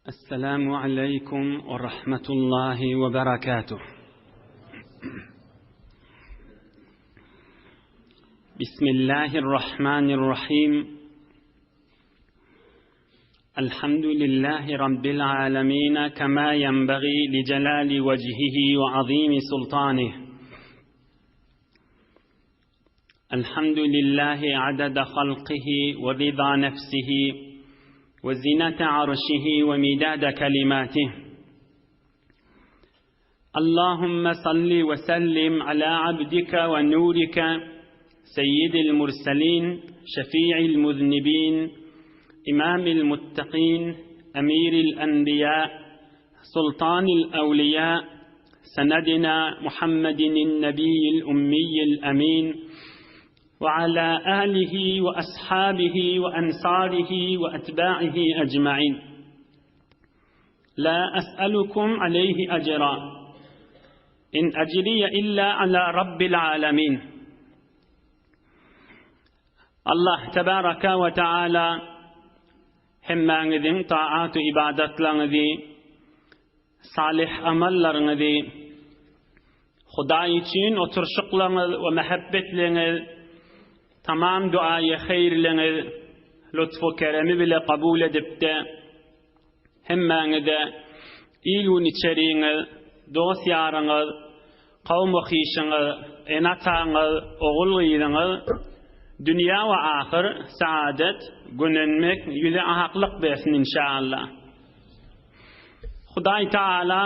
السلام عليكم ورحمة الله وبركاته. بسم الله الرحمن الرحيم. الحمد لله رب العالمين كما ينبغي لجلال وجهه وعظيم سلطانه. الحمد لله عدد خلقه ورضا نفسه وزنة عرشه ومداد كلماته اللهم صل وسلم على عبدك ونورك سيد المرسلين شفيع المذنبين إمام المتقين أمير الأنبياء سلطان الأولياء سندنا محمد النبي الأمي الأمين وعلى آله وأصحابه وأنصاره وأتباعه أجمعين لا أسألكم عليه أجرا إن أجري إلا على رب العالمين Allah tebaraka we taala hemmäňiziň taat-u ibadatlaryňyzy, salyh amallaryňyzy, Hudaý üçin oturyşyklaryňyz we mähebbetliňiz, tamam duaýy heýrliňiz lutfu keremi bile kabul edipde, Hemmäňize il-gün içeriňiz, dost-ýaryňyz, kowum-u-hyşyňyz, ene-ataňyz, ogul-gyzyňyz dünýä we ahyr saadet, gönenmek, ýüze aklyk bersin inşaalla. Hudaý Taala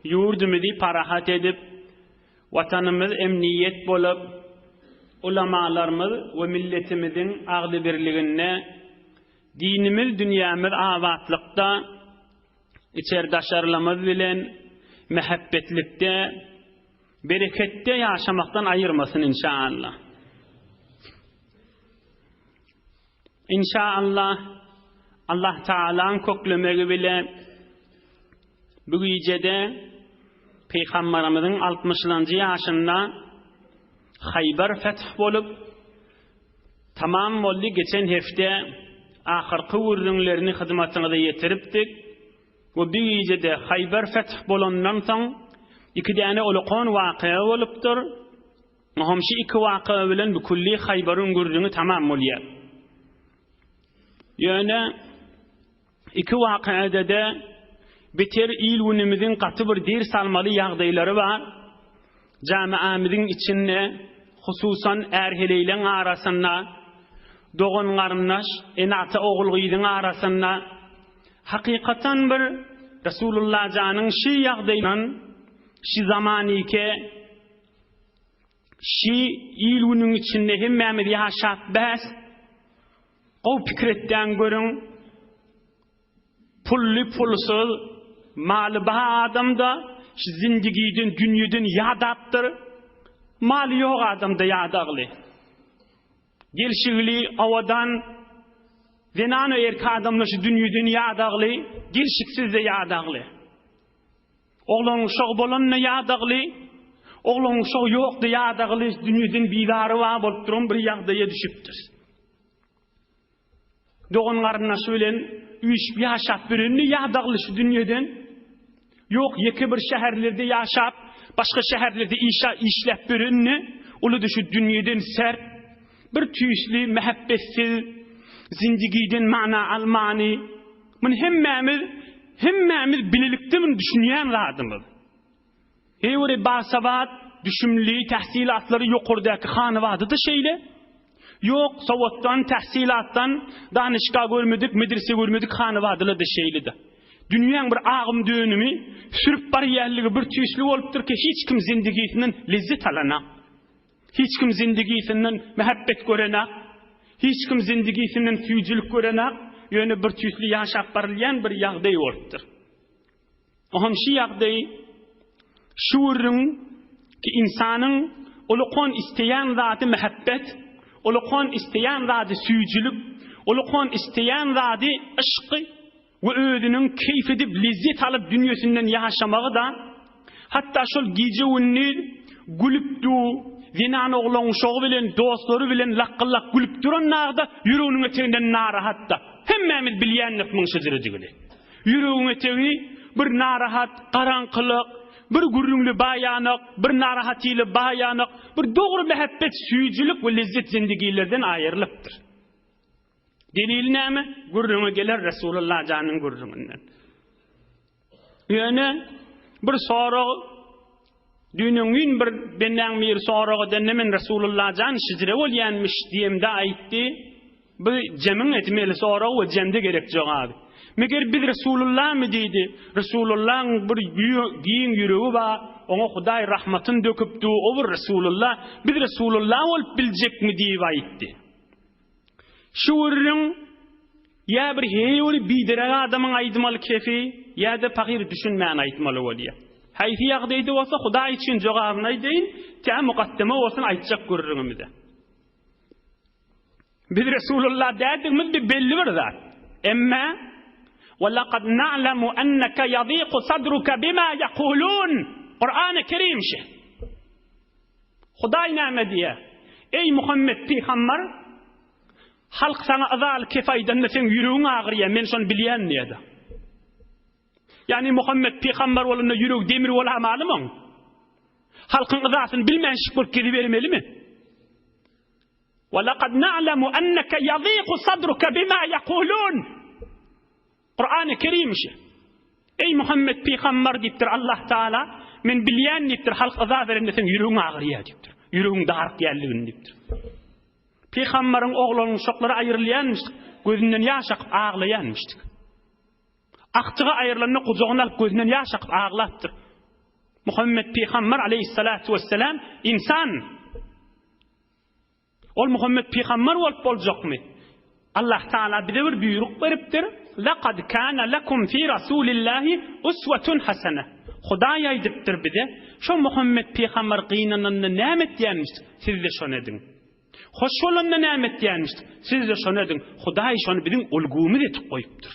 ýurdumyzy parahat edip, Watanymyz emniýet bolup, ulamalarymyz we milletimiziň agzybirliginde Dinimiz dünýämiz abatlykda, içer-daşarlymyz bilen mähebbetlikde, bereketde ýaşamakdan aýyrmasyn inşaallah. Inşaallah Allah Taalaň köklemegi bile bu gijede Pygamberimiziň altmyşlanjy ýaşynda Haýbar feth bolup, Tamam boldy geçen hepde ahyrky gürrüňlerini hyzmatyňyza ýetiripdik we bir gijede Haýbar feth bolandan soň iki däne ulkan wakyga bolupdyr. Oňam şu iki wakyga bilen bükülli Haýbaryň gürrüňi tamam bolýar. Ýöne Iki wakyada-da beter il-günümiziň gaty bir ders almaly ýagdaýlary bar. Jamiamyzyň içinde, hususan är-heleýleň arasynda, dogan-garyndaş, ene-ata ogul-gyzyň arasynda hakykatan bir Resulullah janyň şy ýagdaýyndan şy zamanike şy il-günüň içinde hemmämiz ýaşap bäs. Gowy pikir etýän görüň. Pully pulsuz, maly bar adamda şu zindigiden, dünýeden ýadapdyr. Maly ýok adamda ýadagly. Gelşigli, owadan zenan we erkek adamlar şu dünýeden ýadagly, gelşiksiz-de ýadagly. Oglan uşagy bolanda ýadagly, oglan uşagy ýokda ýadagly, dünýeden bizary bar bolup duran bir ýagdaýa düşüpdir. Dogan-garyndaşy bilen üýşüp ýaşap ýörende ýadagly şu dünýeden. Ýok, ýeke bir şäherlerde ýaşap, başga şäherlerde işe işläp ýörende, uly-da şu dünýeden sert, bir tüýsli, mähepbetsiz, zindigiden mana almany, Muny hemmämiz, hemmämiz bilelikde muny düşünýän zadymyz. Eý basawat, düşümli, tähsilatlary ýokardaky hanabada-da şeýle. Ýok, sowatdan, tähsilatdan, danyşgah görmedik, medrese görmedik hanabadalar-da şeýle-de. Dünýäň bir agym-dönümi sürüp barýanlygy bir tüýsli bolupdyr ki, hiç kim zindigisinden lezzet alanak. Hiç kim zindigisinden mähebbet görenak. Hiç kim zindigisinden süýjülik görenak. Ýöne bir tüýsli ýaşap barylýan bir ýagdaý bolupdyr. Oňam şu ýagdaý şu gürrüň ki ynsanyň ulkan isleýän zady mähebbet, ulkan isleýän zady süýjülik, ulkan isleýän zady yşk we özüniň keýp edip lezzet alyp dünýesinden ýaşamagy-da, hatda şol gije-gündiz gülüp du, zenan oglan-uşagy bilen, dostlary bilen lakgyllak gülüp duran nagda ýüreginiň eteginden narahat-da. Hemmämiz bilýändik muň şejiredigini. Ýüregiň etegi bir narahat, garaňkylyk, bir gürrüňli baýanak, bir narahatyly baýanak, bir dogry mähebbet, süýjülik we lezzet zindigilerden aýrylypdyr. Delili näme? Gürrüňe geler Resulullah janyň gürrüňinden. Ýöne bir sorag düýn-öňňin bir bendäň biri sorag edende men Resulullah jan şijre bolýanmyş diýemde aýtdy. Bu jemiň etmeli sorag we jemde gerek jogaby. Meger biz Resulullahmy diýdi. Resulullahyň bir giň ýüregi bar, oňa Hudaý rahmatyny döküpdi, o bir Resulullah. Biz Resulullah bolup biljekmi diýip aýtdy. Şu gürrüň ýa bir heýweli biderek adamyň aýdmaly kefi, ýa-da pahyr düşünmän aýtmaly bolýar. Haýsy ýagdaýda bolsa Hudaý üçin jogabyny aýdaýyn, tä mukaddeme bolsun aýtjak gürrüňimize. Biz Resulullah däldigimiz bir belli bir zat. Emma Ve laqad na'lemu enneke yadiku sadruka bima yekulun. Kur'an-ı Kerim şi. Hudaý näme diýýär? Eý Muhammet pygambar, halk saňa yzaly kef aýdanda seň ýüregiň agyrýar, men şony bilýän diýýär. Ýagny Muhammet pygambar bolanda ýüregi demir bolamalymy oň? Halkyň yzasyny bilmänşik bolup gezibermelimi? Ve laqad na'lemu enneke yadiku sadruka bima yekulun. Kurany Kerim şi. Eý Muhammet pygambar diýipdir Allah Taala, men bilýän diýipdir, halk yza berende seň ýüregiň agyrýar diýipdir. Ýüregiň darykýanlygyny diýipdir. Pygambaryň oglunyň şoklary aýrylýanmyş, gözünden ýaş akyp aglaýanmyşdyk. Agtygy aýrylanda gujagyna alyp gözünden ýaş akyp aglapdyr. Muhammet pygambar aleýhissalatu wesselam insan. Ol Muhammet pygamber bolup boljakmy? Allah Taala bize bir buýruk beripdir, Lekad kana lekum fi Rasulillahi uswatun hasene. Hudaý aýdypdyr bize, şo Muhammet pygamber gynananda näme etýänmiş, siz-de şony ediň. Hoş bolanda näme etýänmiş, siz-de şony ediň. Hudaý şony biziň ulgumyz etip goýupdyr.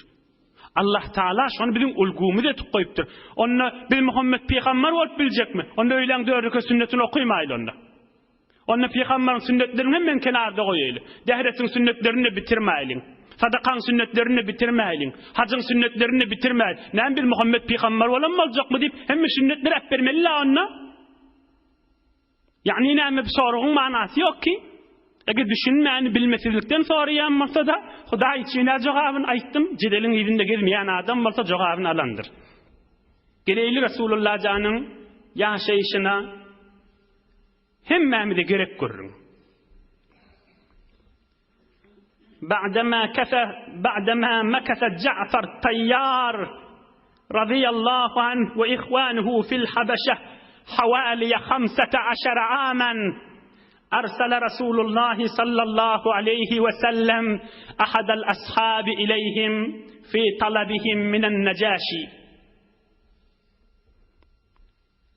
Allah Taala şony biziň ulgumyz etip goýupdyr. Onda biz Muhammet pygamber bolup biljekmi? Onda öýläň dördüke sünnetini okymaýly onda. Onda pygambaryň sünnetlerini hem men kenarda goýaýly. Dähretiň sünnetlerini-de bitirmäýliň. Sadakaň sünnetlerini-de bitirmäýliň. Hajyň sünnetlerini-de bitirmäýli. Näme biz Muhammet pygambar bolan boljakmy diýip, hemme sünnetleri äpbermeli-la onda? Ýagny näme bu soragyň manasy ýok ki? Eger düşünmäni bilmesizlikden soraýan bolsa-da, Hudaý üçin-ä jogabyny aýtdym, jedeliň yzynda gezmeýän adam bolsa jogabyny alandyr. Geleýli Resulullah janyň ýaşaýşyna. Hemmämize gerek gürrüň. Ba'dema kese ba'dema mekese Ja'far Tayyar radiyallahu anh ve ihvanuhu fil Habeşe havaliye 15 amen أرسل رسول الله صلى الله عليه وسلم أحد الأصحاب إليهم في طلبهم من النجاشي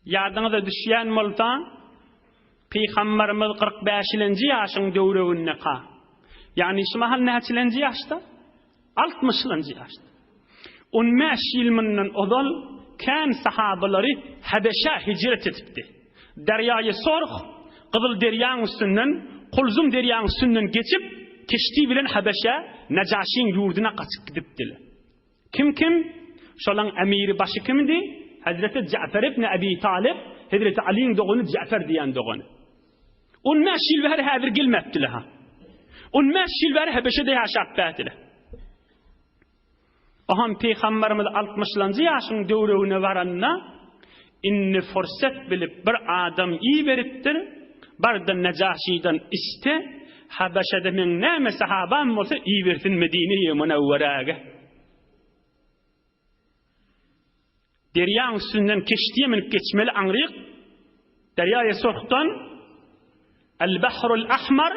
Ýadyňyza düşýän bolsa, Pygamberimiz 45-ilenji ýaşyň döwregindeka, ýagny şu mahal näçilenji ýaşda? Altmyşlanjy ýaşda. On bäş ýyl mundan ozal kän sahabalary Habeşä hijret edipdi. Derýaýy Sorh, Gyzyl derýaň üstünden, Kulzum derýaň üstünden geçip, keşti bilen Habeşä, Najaşyň ýurduna gaçyp gidipdiler. Kim kim? Şolaň emiri başy kimdi? Hezreti Ja'fer ibn Ebi Talyp, Hezreti Alyň dogany Ja'fer diýen dogany. On bäş ýyl bäri häzir gelmäpdiler ha. On bäş ýyl bäri Hebeşede ýaşap bädiler. Oham Pygamberimiz altmyşlanjy ýaşyň döwregine baranda indi fursat bilip bir adam iberipdir, barda Nejaşydan iste, Habeşede meň näme sahabam bolsa ibersin Medine-i Münewweräge. Derýaň üstünden keştiýe münüp geçmeli aňryk, Derýaýy Surhdan El-Bahrul Ahmar,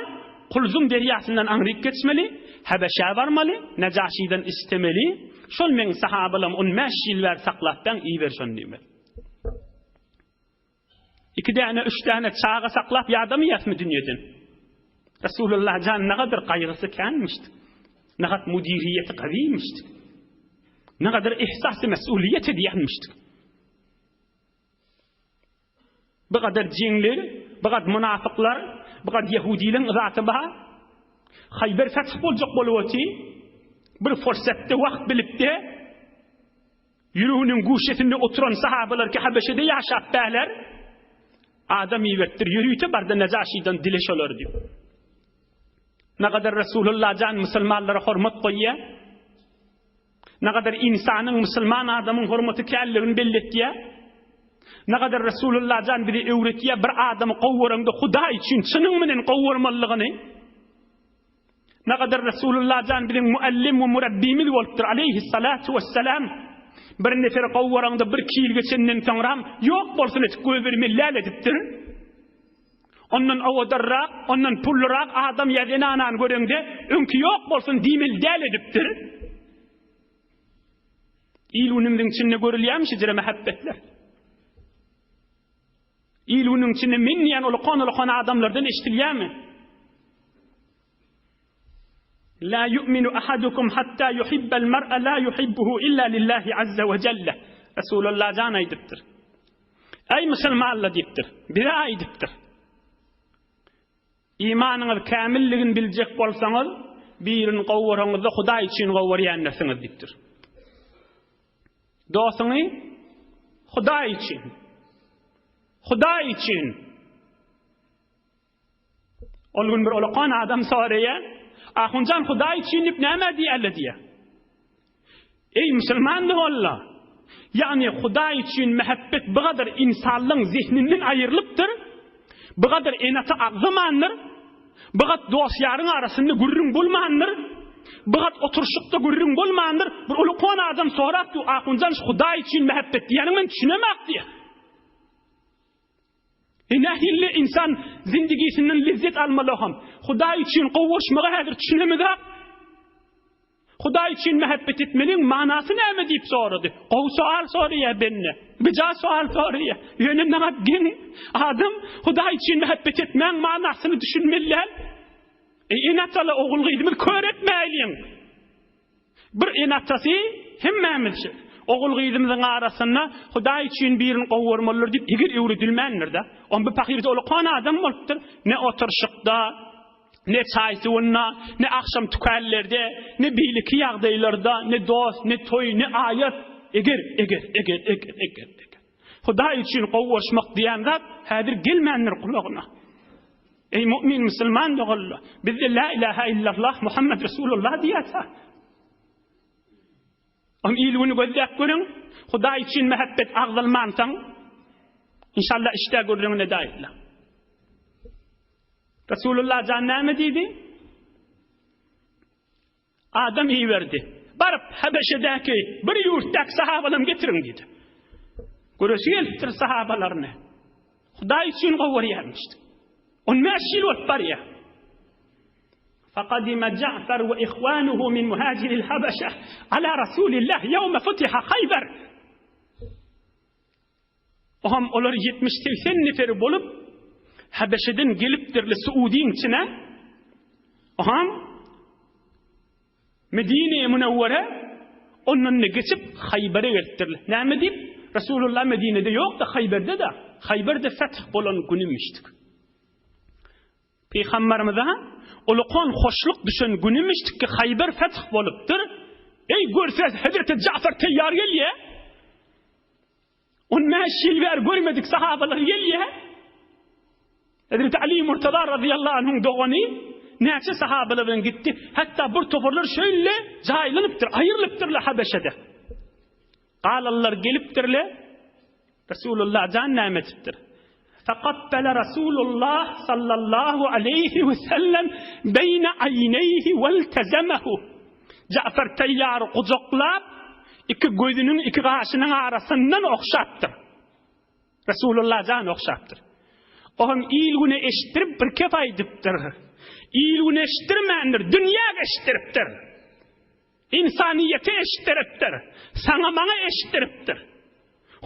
Kulzum derýasyndan aňryk geçmeli, Habeşä barmaly, Nejaşydan istemeli, şol meň sahabalam on bäş ýyl bäri saklap bäň iber şony diýmeli. Iki däne, üç däne çaga saklap ýadamaýasmy dünýeden? Resulullah jan nagadyr gaýgysy känmişdi. Nagat müdiriýeti gawymyşdy. Nagadyr ihsasy mesuliýet edýänmişdi. Bu gadar jeňler, bu gad munafyklar, bu gad ýehudileň yzaty bar. Haýber feth boljak bolup oty. Bir fursatda wagt bilipde. Ýüreginiň guşesinde oturan sahabalar ki Habeşede ýaşap bäler, adam iberipdir, ýörite barda Nejaşydan dile şolar diýip. Nagadar Resulullah jan musulmanlara hormat goýýar. Nagadar insanyň musulman adamyň hormaty källigini belli etýär. Nagadar Resulullah jan bize öwretýär bir adamy gowuraňda Hudaý üçin çynyň bilen gowurmalygyny. Nagadar Resulullah jan biziň muallim we murabbimiz bolupdyr aleýhissalatu wessalam. Bir nefer gowuraňda bir kil geçenden soňram ýok bolsun etip goýbermeli däl edipdir. Ondan owadanrak, ondan pullurak adam ýa zenanany göreňde öňki ýok bolsun diýmeli däl edipdir. Il-günümiziň içinde görülýärmi şeýle mähebbetler? Il-günüň içinde men diýen ulukan-ulukan adamlardan eşidilýärmi? La yu'minu ahadukum hatta yuhibbal mar'a la yuhibbuhu illa lillahi azza we jelle. Resulullah jan aýdypdyr. Eý musulmanlar diýipdir. Bize aýdypdyr. Imanyňyz kämilligini biljek bolsaňyz, birini gowuraňyzda Hudaý üçin gowurýandirsiňiz diýipdir. Dostuňy Hudaý üçin. Hudaý üçin. Ol gün bir ulakan adam soraýar, Ahunjan Hudaý üçin diýip näme diýerler diýýär. Eý musulman doganlar! Ýagny Hudaý üçin mähebbet bu gadar ynsanlaryň zehninden aýrylypdyr, bu gadar ene-ata agzamandyr, bu gat dost-ýaryň arasynda gürrüň bolmandyr, bu gat oturyşykda gürrüň bolmandyr. Bir ulakan adam sorap dur, Ahunjan şu Hudaý üçin mähebbet diýýäniňi men düşünemok diýýär. E nähili insan zindigisinden lezzet almaly ham. Hudaý üçin gowuşmagy häzir düşünemizok. Hudaý üçin mähebbet etmeliň manasy näme diýip sorady. Gowy soal soraýar bende. Bija soal soraýar. Ýöne maňa geň adam Hudaý üçin mähebbet etmäň manasyny düşünmeli däl. E ene-ataly ogul-gyzymyz kör etmäýliň. Bir ene-atasy hemmämiz ogul-gyzymyzyň arasynda Hudaý üçin birini gowurmalydyr diýip eger öwredilmändir-de. On bu pahyrda ulakan adam bolupdyr. Ne oturyşykda, ne çaý suwunda, ne agşam tükänlerde, ne beýleki ýagdaýlarda, ne dost, ne toý, ne aýat. Eger, eger, eger, eger, eger, eger. Hudaý üçin gowuşmak diýen zat häzir gelmändir gulagyna. Eý mu'min musulman doganlar, bizde la ilaha illallah Muhammed Resulullah diýýärse. Om il günü gözläp görüň, Hudaý üçin mähebbet agzalmansaň, inşallah işde gürrüňini edäýipler. Resulullah jan näme diýdi? Adam iberdi. Baryp, Habeşedäki bir ýurtdaky sahabalary getiriň diýdi. Göresi gelipdir sahabalaryny. Hudaý üçin gowarýarmyş. 15 ýyl bolup barýar. Faqadima Ja'far we ihwanuhu min muhajiril Habeşe ala Rasulillah ýewme futiha Haýbar. Oňam olar ýetmiş-segsen neferi bolup, Habeşeden gelipdirler Suudyň içine. Oňam Medine-i Münewwere, ondan-da geçip Haýbere gelipdirler. Näme diýip? Resulullah Medinede ýok-da, Haýberde-de. Haýberde feth bolan günümişdik. Pygamberimize ulukan hoşluk düşen günümişdi ki Haýber feth bolupdyr. Eý görse Hezreti Jafar teýýar gelýär. On bäş ýyl bäri görmedik sahabalar gelýär. Hezreti Ali Murtaza razyýallahu anhuň dogany näçe sahabalar bilen gitdi. Hatda bir toparlar şeýle jaýlanypdyr, aýrylypdyrlar Habeşede. Galanlar gelipdirler. Resulullah jan näme etipdir? Fakabbele Resulullah sallallahu aleýhi we sellem beýne aýneýhi weltezemehu. Ja'far Taýýary gujaklap, iki gözüniň, iki gaşynyň arasyndan ogşapdyr. Resulullah jan ogşapdyr. O hem il-güne eşitdirip bir kep aýdypdyr. Il-güne eşitdirmändir, dünýä eşitdiripdir. Ynsanyýete eşitdiripdir. Saňa-maňa eşitdiripdir.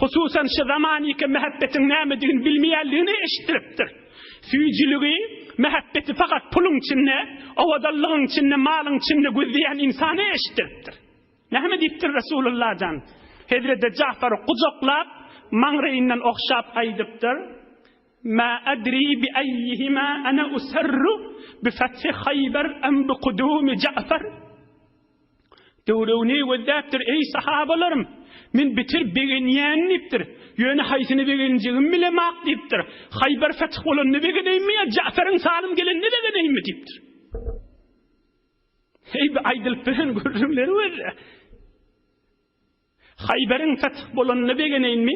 Hususan şu zamanyky mähebbetiň nämedigini bilmeýänligini eşitdiripdir. Süýjüligi, mähebbeti fakat puluň içinde, owadanlygyň içinde, malyň içinde gözleýän ynsana eşitdiripdir. Näme diýipdir Resulullah jan? Hezreti Jafary gujaklap, maňraýyndan ogşap aýdypdyr. Ma adri bi aýyhima ana usarru bi fathi Haýbar am bi kudumi Ja'far. Töweregini gözläpdir, Eý, sahabalarym! Men beter begenýän diýipdir. Ýöne haýsyna begenjegimi bilemak diýipdir. Haýbar feth bolanyna begeneýinmi ýa Ja'faryň salym gelenine begeneýinmi diýipdir. Eý, bu aýdylyp beren gürrüňleri gözle. Haýbaryň feth bolanyna begeneýinmi?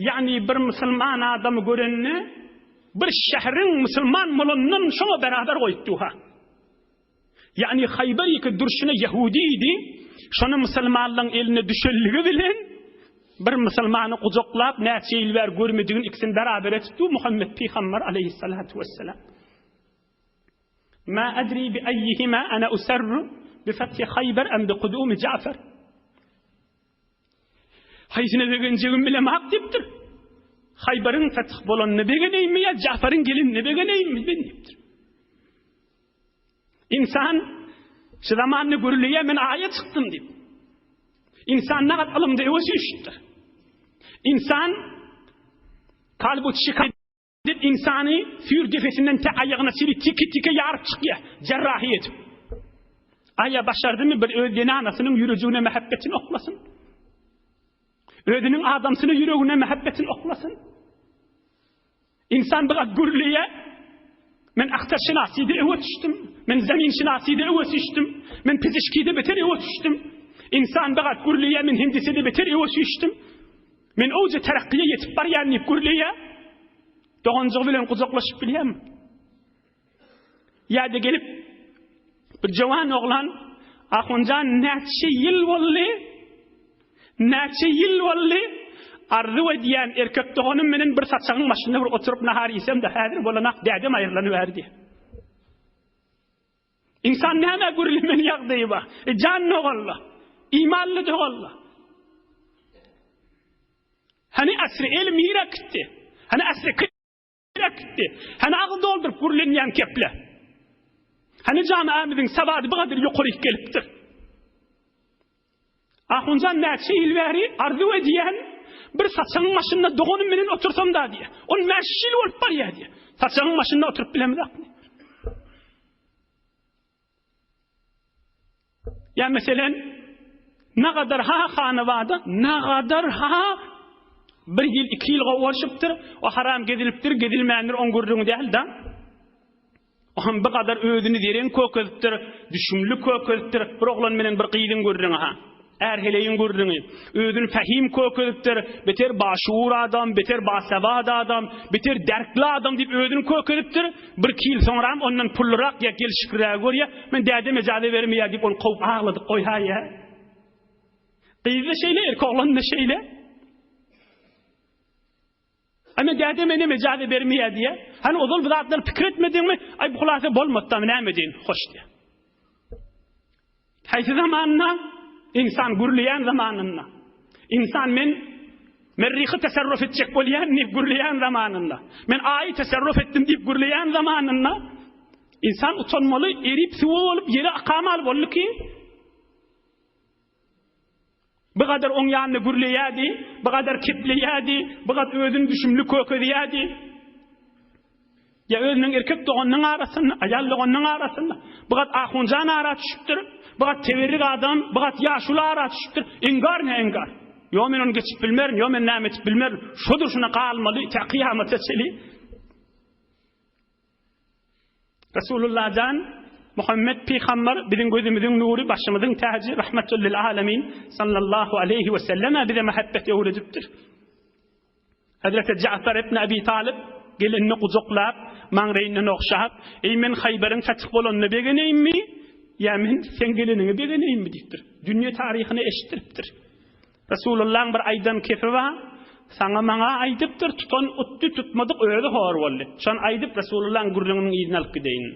Ýagny bir musulman adamy görende bir şäheriň musulman bolanyndan şoňa beraber goýupdy-ha. Ýagny Haýbar ýeke durşuna ýehudi idi, şony musulmanlaryň eline düşenligi bilen bir musulmany gujaklap näçe ýyl bäri görmedigini ikisini beraber etipdi Muhammet pygamber aleýhissalatu wessalam. Ma adri bi aýyhima ana usarru bi fethi Haýbar am bi kudumi Ja'far. Haýsyna begenjegimi bilemok diýipdir. Haýbaryň feth bolanyna begeneýinmi ýa Ja'faryň gelenine begeneýinmi men diýipdir. Insan şu zamanda gürleýär, men aýa çykdym diýip. Insan nagat ylymda öwe süýşüpdir. Insan kalbu çyka diýip insany süýr depesinden tä aýagyna çenli tiki-tike ýaryp çykýar, jerrahi edip. Aýa başardymy bir öz zenanasynyň ýürejigine mähebbetini oklasyn. Özüniň adamsyna ýüregine mähebbetini oklasyn. Ynsan biraz gürleýär. Men ahtarşynasyda öňe düşdüm. Men zeminşynasyda öňe düşdüm. Men pizişkide beter öňe düşdüm. Ynsan biraz gürleýär, men hindisede beter öňe düşdüm. Men owja terakkiýe ýetip barýan diýip gürleýär. Doganjygy bilen gujaklaşyp bilýärmi? Ýa-da gelip bir jowan oglan Ahunjan näçe ýyl boldy? Näçe ýyl boldy? Arzuw edýän erkek doganym menen bir saçagyň başynda bir oturyp nahar iýsem-de häzir bolanak dädem aýrylanyberdi. Ynsan nämä gürlemeli ýagdaýy bar? E, jan doganlar, imanly doganlar. Hany asry elm nirä gitdi? Hany asry Gitdi. Hany agyz dolduryp gürlenýän keple? Hany jamiämiziň sawady bu gadyr ýokaryk gelipdir? Ahunjan näçe ýyl bäri arzuw edýän bir saçagyň başynda doganym bilen otursam-da diýýär. On bäş ýyl bolup barýar diýýär. Saçagyň başynda oturyp bilemizokmy? Ýa meselen, nagadar ha hanabada, nagadar ha bir ýyl, iki ýyl gowaşypdyr, o haram gezilipdir, gezilmändir, oň gürrüňi däl-de. O hem bir gadar özüni zereň kökezipdir, düşümli kökezipdir, bir oglan bilen bir gyzyň gürrüňi ha. Är-heleýiň gürrüňi. Özüni pähim kökezipdir, beter başuur adam, beter basawat adam, beter derkli adam diýip özüni kökezipdir. Birki ýyl soňram ondan pullurak ýa gelşiklirägi görýär. Men dädem ejaza bermeýär diýip ony kowup agladyp goýaýýar. Gyz-da şeýle, erkek oglan-da şeýle. Aý men dädem enem ejaza bermeýär diýýär. Hany ozal bu zatlary pikir etmediňmi? Aý bu hulasa bolmady-da, näme edeýin, hoş diýýär. Haýsy zamanda? Ynsan gürleýän zamanynda. Ynsan men Merrihi teserruf etjek bolýan diýip gürleýän zamanynda. Men Aýy teserruf etdim diýip gürleýän zamanynda ynsan utanmaly, erip suwa bolup ýere akamaly boldy ki, Bu gadar oň ýanynda gürleýärdi, bu gadar kepleýärdi, bu gat özüni düşümli kökezýärdi. Ýa özüniň erkek doganynyň arasynda, aýal doganynyň arasynda, bu gat ahunjan ara düşüpdir, bu gat teberrik adam, bu gat ýaşuly ara düşüpdir. Inkar ne inkar. Ýo men ony geçip bilmerin, ýo men näme etip bilmerin. Şodur şuna galmaly tä kyýamata çeli. Resulullah jan, Muhammet pygamber biziň gözümiziň nury, başymyzyň täji, rahmetul lil alemin sallallahu aleýhi we selleme bize mähebbet öwredipdir. Hazreti Ja'far ibn Abi Talib gelenini gujaklap, maňraýyndan ogşap, Eý men Haýbaryň feth bolanyna begeneýinmi, ýa men seň geleniňe begeneýinmi diýipdir. Dünýe taryhyna eşitdiripdir. Resulullahyň bir aýdan kepi bar, saňa maňa aýdypdyr, tutan utdy, tutmadyk özi hor boldy. Şony aýdyp Resulullahyň gürrüňiniň yzyny alyp gideýin.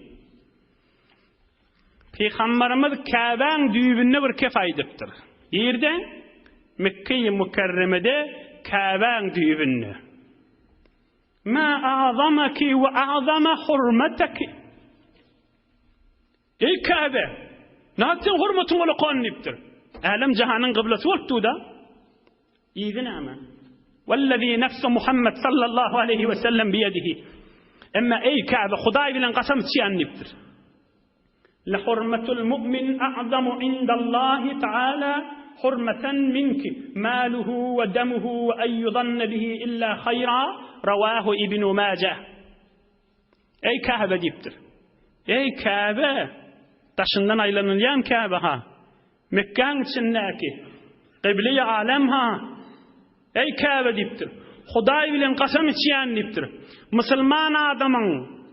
Pygamberimiz Käbäň düýbünde bir kep aýdypdyr. Nirde? Mekge-i Mükerremede Käbäň düýbünde. Ma a'zamaki we a'zama hurmetaki. Eý Käbe! Nädip seň hormatyň ulakan diýipdir. Älem jahanyň gyblasy bolup dur-da. Yzy näme? Wellezî nefsu Muhammed sallallahu aleýhi we sellem biýedihi. Emma eý Käbe, Hudaý bilen kasam içýän diýipdir. Lehurmetul mu'min a'zamu indallahi ta'ala hurmeten minki maluhu we demuhu we en yuzanne bihi illa hayra Rawahu Ibnu Majah. Eý Käbe diýipdir. Eý Käbe! Daşyndan aýlanylýan Käbe ha. Mekgäň içindäki Kybleýi alem ha. Eý Käbe diýipdir. Hudaý bilen kasam içýän diýipdir. Musulman adamyň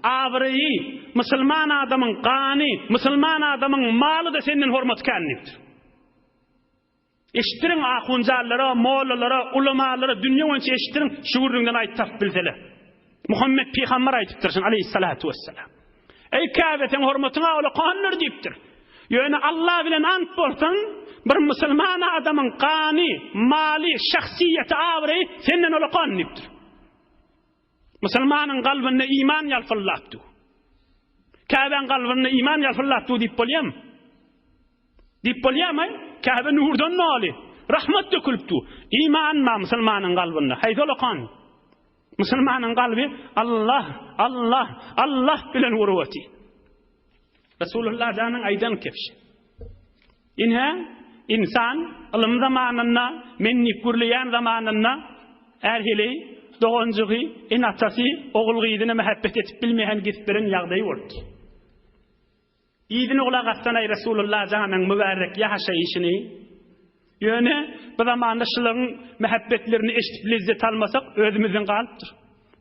abraýy, musulman adamyň gany, musulman adamyň maly-da senden hormaty kän diýipdir. Eşitdiriň ahunjanlara, mollalara, ulamalara dünýe boýunça eşitdiriň şu gürrüňden aýt tapyp bilseler. Muhammet pygamber aýdypdyr şuny aleýhissalatu wessalam. Eý Käbe seň hormatyňa ulakandyr diýipdir. Ýöne Allah bilen ant bolsun, bir musulman adamyň gany, maly, şahsyýeti, abraýy senden ulakan diýipdir. Musulmanyň kalbynda iman ýalpyldap dur. Käbäň kalbynda iman ýalpyldap dur diýip bolýarmy? Diýip bolýarmy? Käbe nurdan doly. Rahmat dökülip dur. Iman bar musulmanyň kalbynda. Haýsy ulakan? Musulmanyň kalby Allah, Allah, Allah bilen urup otyr. Resulullah janyň aýdan kebşi. Ine, insan ylym zamanynda, men diýip gürleýän zamanynda är-heleý, doganjygy, ene-atasy, ogul-gyzyna mähebbet edip bilmeýän gezip beren ýagdaýy bolupdyr. Yzyny gulak assanaý Resulullah janyň mübärek ýaşaýşyny. Ýöne bu zamanda şularyň mähebbetlerini eşidip lezzet almasak özümizden galypdyr.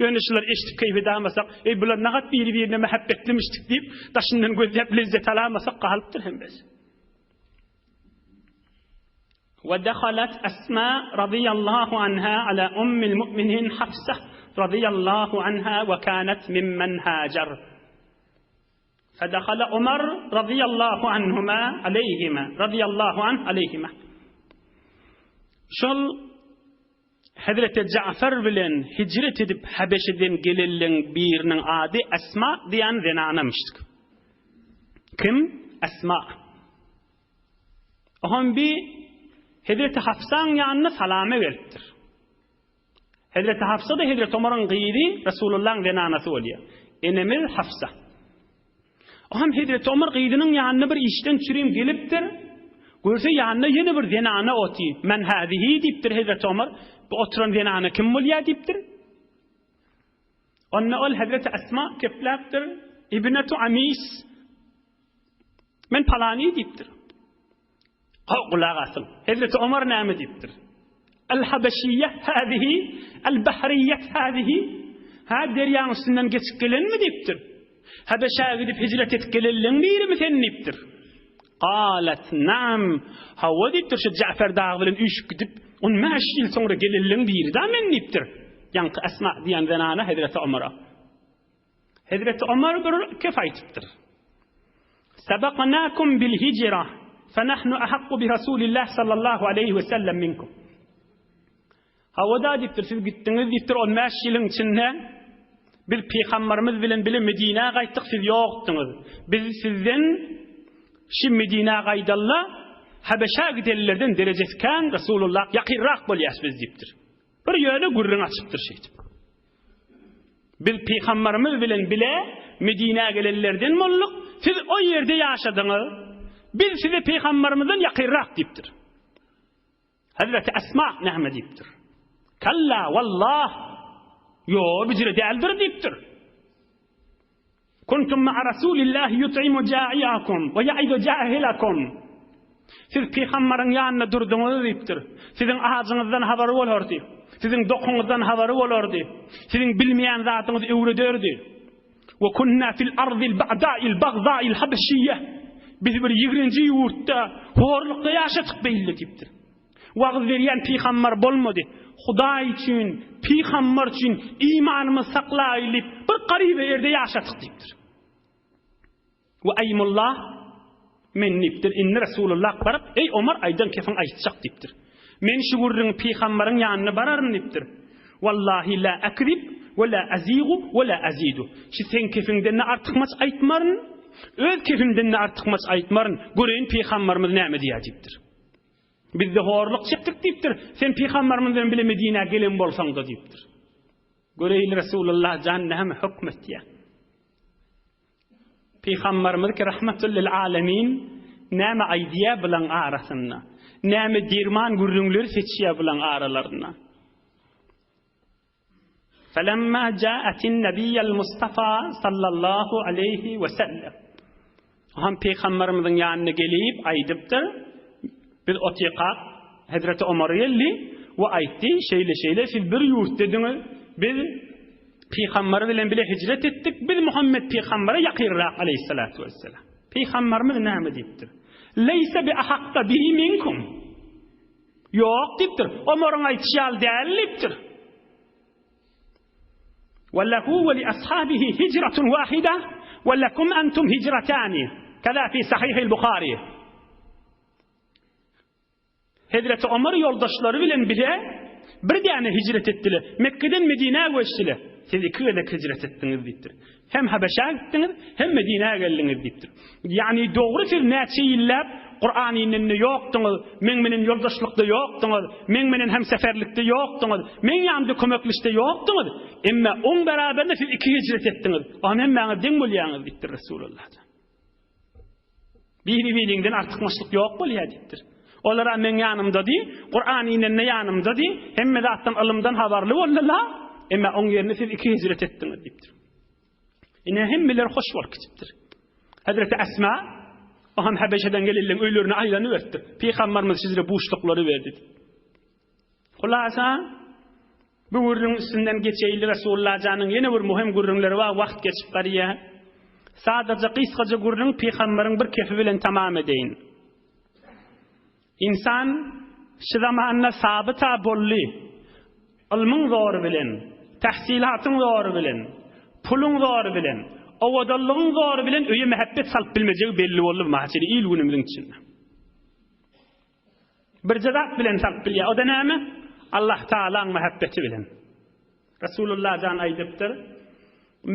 Ýöne şulary eşidip keýp edamasak, eý bular nagat biri-birine mähebbetlimişdik diýip daşyndan gözläp lezzet alamasak galypdyr hemmesi. Ve dehalet Esma radıyallahu anha ala ummil mu'minin Hafsa radıyallahu anha ve kanet mimmen hacer. Fedehale Omar razyýallahu anhuma aleýhima razyýallahu anh aleýhima. Şol Hezreti Ja'far bilen hijret edip Habeşeden gelenleň biriniň ady Esma diýen zenanamyşdyk. Kim? Esma. Oňam bi Hezreti Hafsaň ýanyna salama gelipdir. Hezreti Hafsa-da Hezreti Omaryň gyzy, Resulullahyň zenanasy bolýar. Enemiz Hafsa. O hem Hezreti Omar gyzynyň ýanyna bir işden çürim gelipdir. Görse ýanynda ýene bir zenana otyr. Men hazihi diýipdir Hezreti Omar. Bu oturan zenana kim bolýar diýipdir. Onda ol Hezreti Esma gepläpdir. Ibnetu Amis. Men palany diýipdir. Gowy gulak asyň. Hezreti Omar näme diýipdir? Al-Habeşiýe hazihi, al-Bahriýet hazihi. Ha, derýaň üstünden geçip gelenmi diýipdir. Habeşä gidip hijret edip gelenleň birimi sen diýipdir. Galat naam. Hawa diýipdir, şu Ja'far dagy bilen üýşüp gidip, 15 ýyl soňra gelenleň biri-da men diýipdir. Ýaňky Esma diýen zenana Hezreti Omara. Hezreti Omar bir kef aýtypdyr. Sabaknakum bil hijra, fe nahnu ahakku bi Rasulillah sallallahu aleyhi ve sellem minkum. Hawa-da diýipdir, siz gitdiňiz diýipdir, 15 ýylyň içinde biz pygamberimiz bilen bile Medinä gaýtdyk, siz ýokduňyz. Biz sizden şi Medinä gaýdalla Habeşä gidenlerden derejesi kän Resulullah ýakynrak bolýas biz diýipdir. Bir ýöne gürrüň açypdyr şeýdip. Biz pygamberimiz bilen bile Medinä gelenlerden bolduk, siz o ýerde ýaşadyňyz, biz size pygamberimizden ýakynrak diýipdir. Hazreti Esma näme diýipdir? Kalla wallah, ýo, bijire däldir diýipdir. Kuntum ma'a Rasulillahi yut'imu ja'iakum we ya'idu jahilakum. Siz pygamberiň ýanynda durduňyz diýipdir. Siziň ajyňyzdan habary bolardy. Siziň dokuňyzdan habary bolardy. Siziň bilmeýän zadyňyzy öwrederdi. We kunna fil ardil ba'da'il bagza'il habeşiýe. Biz bir ýigrenji ýurtda horlukda ýaşadyk beýle diýipdir. Wagyz berýän pygambar bolmady. Hudaý üçin, pygambar üçin imanymyzy saklaýly diýip, bir garyba ýerde ýaşadyk diýipdir. We aýmullah men diýipdir, indi Resulullah baryp, eý Omar aýdan kefiň aýtjak diýipdir. Men şu gürrüňi pygambaryň ýanyna bararyn diýipdir. Wallahi la akzib we la azigu we la azidu. Şu seň kefiňden-de artykmaç aýtmaryn, öz kefimden-de artykmaç aýtmaryn, göreýin pygambarymyz näme diýýär diýipdir. Bizde horluk çekdik diýipdir. Sen pygamberimiz bilen bile Medinä gelen bolsaň-da diýipdir. Göreýin Resulullah jan näme hökm etýär. Pygambarymyz ki rahmatul lil alemin näme aýdýa bulaň arasynda? Näme derman gürrüňleri seçýä bulaň aralarynda? Felemma ja'atin nebiyyel Mustafa sallallahu aleyhi we sellem. Ham pygambarymyzyň ýanyna gelip aýdypdyr. Biz otykak Hezreti Omar geldi we aýtdy, şeýle şeýle siz bir ýurt dediňiz, biz Pygamber bilen bile hijret etdik, biz Muhammet pygambere ýakynrak aleýhissalatu wesselam. Pygamberimiz näme diýipdir? Leýse bi ahakka bihi minkum. Ýok diýipdir. Omaryň aýdyşy ýaly däl diýipdir. Ve lehu ve li ashabihi hicretun wahida ve lekum entum hicretani. Keza fi sahihil Buhari. Hezreti Omar ýoldaşlary bilen bile bir däne hijret etdiler. Mekgeden Medinä göçdüler. Siz iki gezek hijret etdiňiz diýipdir. Hem Habeşä gitdiňiz, hem Medinä geldiňiz diýipdir. Ýagny dogry siz näçe ýylläp Kuran inende ýokduňyz, meň menen ýoldaşlykda ýokduňyz, meň menen hemseferlikde ýokduňyz, meň ýanymda kömeklişde ýokduňyz. Emma oň beraberinde siz iki hijret etdiňiz. Oňa hemmäňiz deň bolýaňyz diýipdir Resulullah. Biri-biriňden artykmaçlyk ýok bolýar diýipdir. Olar-a meň ýanymdady, Kuran inende ýanymdady, hemme zatdan ylymdan habarly boldular, emma oň ýerine siz iki hijret etdiňiz diýipdir. Ine hemmeler hoş bolup gitipdir. Hezreti Esma, o hem Habeşeden gelenleň öýlerine aýlanyberipdir. Pygamberimiz sizlere buşluklary berdi diýip. Hulasa, bu gürrüň üstünden geçeýli Resulullah janyň ýene bir muhim gürrüňleri bar, wagt geçip barýar. Sadaja gysgaja gürrüň pygamberiň bir kefi bilen tamam edeýin. Ynsan şu zamanda sabyta boldy. Ylmyň zory bilen, tahsilatyň zory bilen, puluň zory bilen, owadanlygyň zory bilen öýe mähebbet salyp bilmejegi belli boldy bu mahaçeli il-günümiziň içinde. Birje zat bilen salyp bilýär. O-da näme? Allah Taalaň mähebbeti bilen. Resulullah jan aýdypdyr: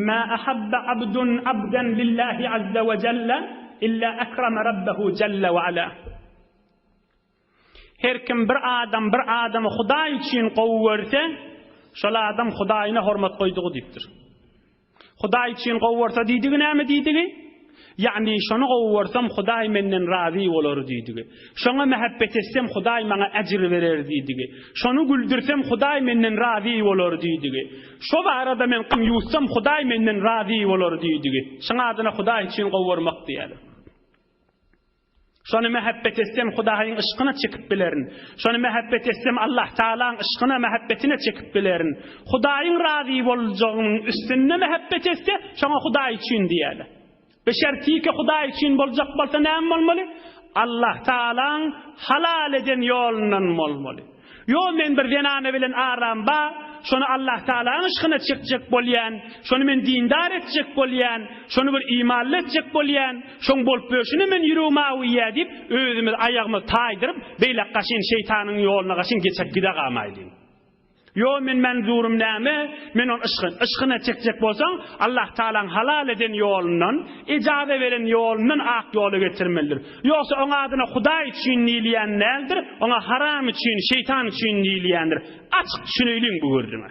"Ma ahabba abdun abdan lillahi azza we jalla illa akrama rabbahu jalla we ala." Her kim bir adam bir adamy Hudaý üçin gowy görse, şol adam Hudaýyna hormat goýdugy diýipdir. Hudaý üçin gowy görse diýdigi näme diýdigi? Ýagny şony gowy görsem Hudaý menden razy bolar diýdigi. Şoňa mähebbet etsem Hudaý maňa ejir berer diýdigi. Şony güldürsem Hudaý menden razy bolar diýdigi. Şo barada men gam ýuwutsam Hudaý menden razy bolar diýdigi. Şoň adyna Hudaý üçin gowy görmek diýýärler. Şony mähebbet etsem Hudaýyň yşkyna çekip bilerin. Şony mähebbet etsem Allah Tagalaň yşkyna, mähebbetine çekip bilerin. Hudaýyň razy boljagynyň üstünde mähebbet etse, şoňa Hudaý üçin diýerler. Be şertike Hudaý üçin boljak bolsa näme bolmaly? Allah Tagalaň halal eden ýolundan bolmaly. Ýo men bir zenana bilen aram ba, şony Allah Tagalaň yşkyna çekjek bolýan, şony men dindar etjek bolýan, şony bir imanly etjek bolýan, şoň bolup ýörşüne men ýüregim awuýa diýip, özümiz aýagymyzy taýdyryp, beýlek gaşyn şeýtanyň ýoluna gaşyn geçek gidagamaýlyň. Ýo men menzurum näme, men ony yşkyn, yşkyna çekjek bolsaň, Allah Tagalaň halal eden ýolundan, ejaza beren ýolundan ak ýola getirmelidir. Ýogsa oň adyna Hudaý üçin diýilýän däldir, oňa haram üçin, şeýtan üçin diýilýändir. Açyk düşüneýliň bu gürrüňe.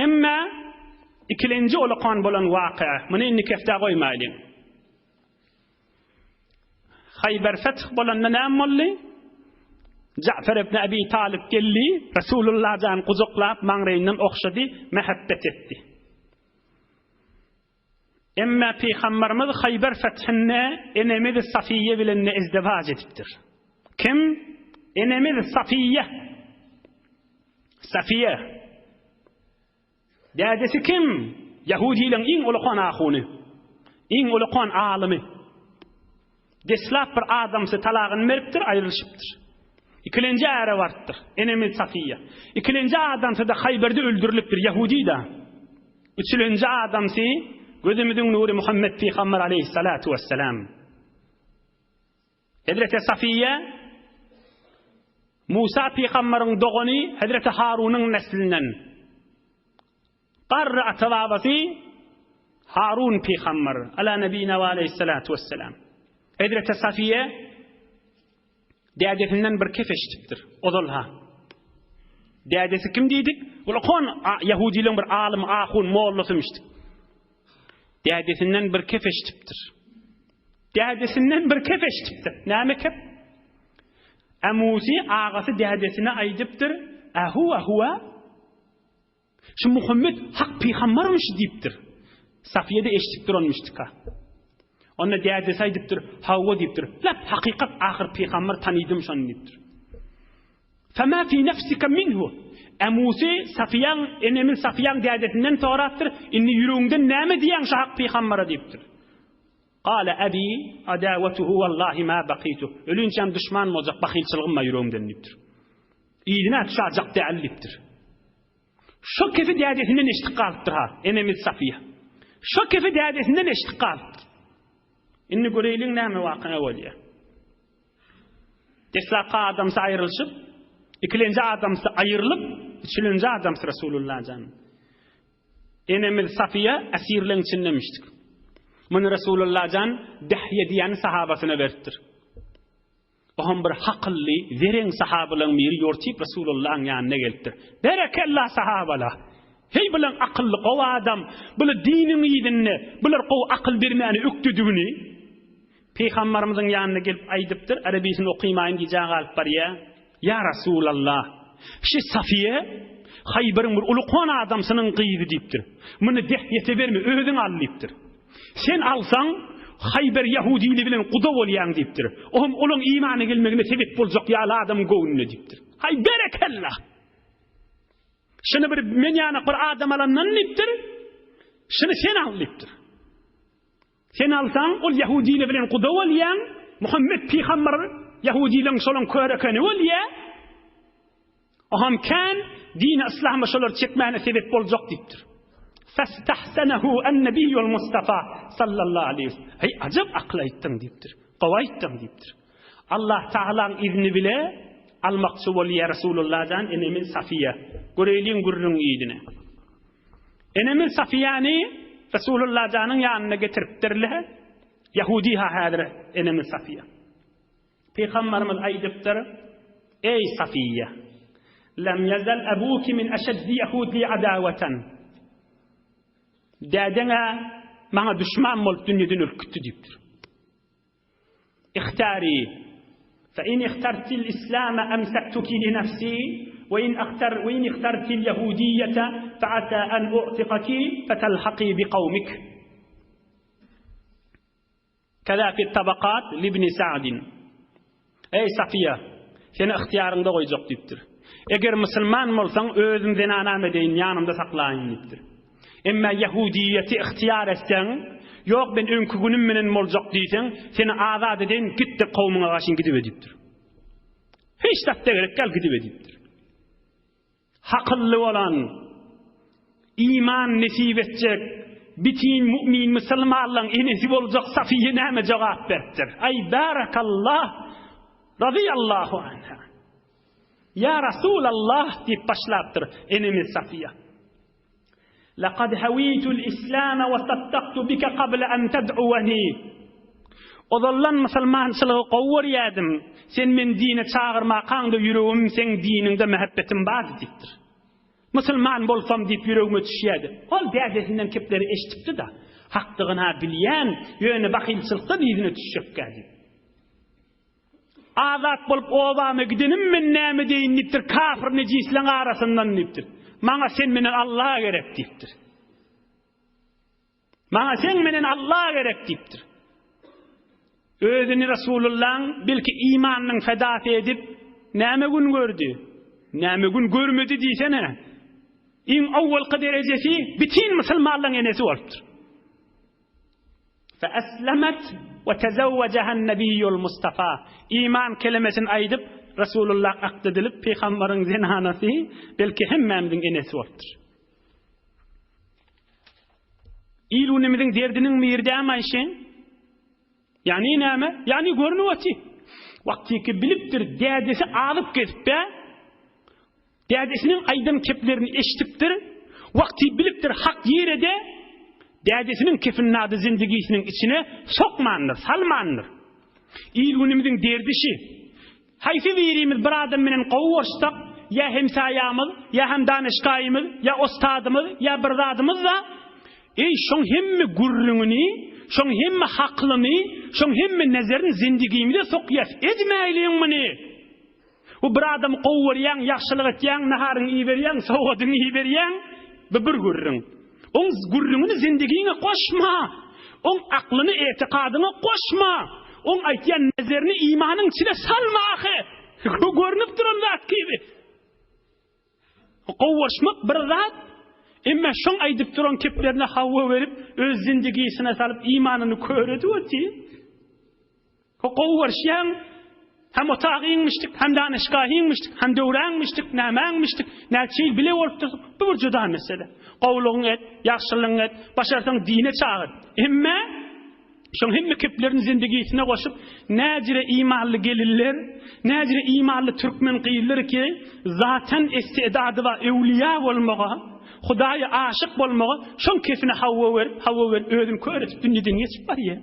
Emma ikilenji ulakan bolan waka, muny indi keftä goýmaýlyň. Haýber feth bolanda näme boldy? Ja'far ibn Abi Talib geldi, Resulullah jan gujaklap maňraýyndan ogşady, mähebbet etdi. Emma Pygamberimiz Haýber fethinde enemiz Safiýe bilen izdiwaç edipdir. Kim? Enemiz Safiýe. Safiýe. Dädesi kim? Ýahudileň iň ulakan ahuny. Iň ulakan alymy. Deslap bir adamsy talagyny beripdir, aýrylyşypdyr. Ikilenji äre barypdyr. Enemiz Safiýe. Ikilenji adamsy-da Haýberde öldürilipdir, ýahudi-da. Üçülenji adamsy gözümiziň nury Muhammet pygamber aleýhissalatu wessalam. Hezreti Safiýe Musa pygamberiň dogany Hezreti Harunyň neslinden. Garry ata-babasy Harun pygamber ala nebina we aleýhissalatu wessalam. Hezreti Safiýe Dädesinden bir kef eşidipdir. Ozal-ha. Dädesi kim diýdik? Ulakan ýahudileň bir alymy, ahun, mollasymyşdyk. Dädesinden bir kep eşidipdir. Dädesinden bir kep eşidipdir. Näme kep? Emusi agasy dädesine aýdypdyr, Ahuwa huwa? Şu Muhammet hak pygambarmyş diýipdir. Safiýe-de eşidip duranmyşdyka. Onda dädesi aýdypdyr, Hawa diýipdir. Lap hakykat ahyr pygambar tanydym şony diýipdir. Fema fi nefsike minhu. Emusi Safiýaň enemiz Safiýaň dädesinden sorapdyr, indi ýüregiňden näme diýýäň şu hak pygambara diýipdir. Gale abi adawatuhu wallahi ma bakitu. Ölinçäm duşman boljak bahylçylygym bar ýüregimden diýipdir. Yzyna düşajak däl diýipdir. Şo kefi dädesinden eşidip galypdyr ha, enemiz Safiýa. Şo kefi dädesinden eşidip galypdyr. Indi göreýliň näme waka bolýar. Deslapky adamsy aýrylyşyp, ikilenji adamsy aýrylyp, üçülenji adamsy Resulullah jan. Enemiz Safiýa esirleň içindemişdik. Muny Resulullah jan Dähýe diýen sahabasyna beripdir. Oňam bir hakylly, zereň sahabalaň biri ýortyp Resulullahyň ýanyna gelipdir. Berekella sahabala! Heý bulan akylly gowy adam, bular diniň yzynda, bular gowy akyl bermäne ökdedigini Pygambarymyzyň ýanyna gelip aýdypdyr, Arebisini okymaýyn gijä galyp barýa. Ýa Resulallah! Şi Safiýe Haýbaryň bir ulukan adamsynyň gyzy diýipdir. Muny Dehýete berme, özüň al diýipdir. Sen alsaň, Haýbar ýahudili bilen guda bolýaň diýipdir. Ohm olaň imana gelmegine sebep boljak ýaly adamyň göwnüne diýipdir. Haý berekella! Şuny bir men ýanak bir adam alandan diýipdir. Şuny sen al diýipdir. Sen alsaň, ol ýahudili bilen guda bolýaň, Muhammet pygamber ýahudileň şolaň körekeni bolýa. Oham kän dini yslama şolar çekmäne sebep boljak diýipdir. Festahsenehu en-nebiyyul Mustafa sallallahu aleyhi ve sellem. Heý, ajap akyl aýtdyň diýipdir. Gowy aýtdyň diýipdir. Allah Tagalaň izni bile almakçy bolýar Resulullah jan enemiz Safiýa. Göreýliň gürrüň ýüzüne. Enemiz Safiýany Resulullah janyň ýanyna getiripdirler. Ýahudi ha häzir enemiz Safiýa. Pygamberimiz aýdypdyr, Eý Safiýa! Lem ýezal abuki min eşeddi ýahudi adawatan. Dädeň-ä maňa duşman bolup dünýeden ölüp gitdi diýipdir. Ihtari, fe in ihtartil islame emsektuki li nefsi, we in ihtar we in ihtartil ýahudiýete fe asa en u'tikaki fetelhaki bi kawmik. Keza fit tabakat libni Sa'din. Eý Safiýa, seni ygtyýaryňda goýjak diýipdir. Eger musulman bolsaň, özüm zenanam edeýin, ýanymda saklaýyn diýipdir. Emma ýahudiýeti ygtyýar etseň, ýok men öňki günüm menen boljak diýseň, seni azat edeýin, git-de kowmuňa garşy gidibe diýipdir. Hiç zat-da gerek däl, gidibe diýipdir. Hakylly bolan, iman nesip etjek, bitin mu'min musulmanlaň enesi boljak Safiýe näme jogap beripdir? Aý barakallah, razyýallahu anha. Ýa Rasulallah diýip başlapdyr enemiz Safiýe. Laqad hawitul islama we saddaktu bike qabla an tad'uwani. Ozaldan musulmançylygy gowy görýärdim. Sen meni dine çagyrmakaňda ýüregim seň diniňde mähebbetim bardy diýipdir. Musulman bolsam diýip ýüregime düşýärdi. Ol dädesinden kepleri eşidipdi-da. Hakdygyny-ha bilýän, ýöne bahylçylykdan yzyna düşjekkä diýip. Azat bolup obama gidenim men näme deýin diýipdir, kafir nejisleň arasyndan diýipdir. Maňa sen menen Allah gerek diýipdir. Maňa sen menen Allah gerek diýipdir. Özüni Resulullahyň belki imanynyň fedasy edip näme gün gördi? Näme gün görmedi diýsene. Iň owalky derejesi bitin musulmanlaryň enesi bolupdyr. Feeslemet we tezewwejehen nebiýýul Mustafa. Iman kelemesini aýdyp, Resulullah akt edilip, pygamberiň zenanasy, belki hemmämiziň enesi bolupdyr. Il-günümiziň derdiniň biri dämi Aýşe? Ýagny näme? Ýagny görnüp otyr. Wagtyky bilipdir, dädesi azyp gezip-ä, Dädesiniň aýdan keplerini eşidipdir, wagty bilipdir hak ýerede dädesiniň kepini-nady zindigisiniň içine sokmandyr, salmandyr. Il-günümiziň derdi şi. Haýsy birimiz bir adam bilen gowy bolşsak, ýa hemsaýamyz, ýa hem danyşgaýymyz, ýa ostadymyz, ýa bir zadymyz-da, Eý, şoň hemme gürrüňini, şoň hemme haklyny, şoň hemme nezerini zindigimize sokýas, edmäýliň muny! Bu bir adamy gowy görýäň, ýagşylyk etýäň, naharyňy iberýäň, sowgadyňy iberýäň, bu bir gürrüň. Oň gürrüňini zindigiňe goşma! Oň aklyny etikadyňa goşma! Oň aýtýan nezerini imanyň içine salma ahy! Görnüp duran zat kibi. Gowuşmak bir zat, emma şoň aýdyp duran keplerine hawa berip, öz zindigisine salyp imanyny kör edip otyr. Gowuşýaň, hem otagyňmyşdyk, hem danyşgahyňmyşdyk, hem döwräňmişdik, nämäňmişdik, näçe ýyl bile bolup dursuň, bu bir juda mesele. Gowulygyňy et, ýagşylygyňy et, başarsaň dine çagyr. Emma Şoň hemme keplerini zindigisine goşup, näjire imanly gelinler, näjire imanly türkmen gyzlar ki, zaten istidady bar öwlüýä bolmaga, Hudaýa aşyk bolmaga, şoň kefine hawa berip, hawa berip özüni kör edip dünýeden geçip barýar.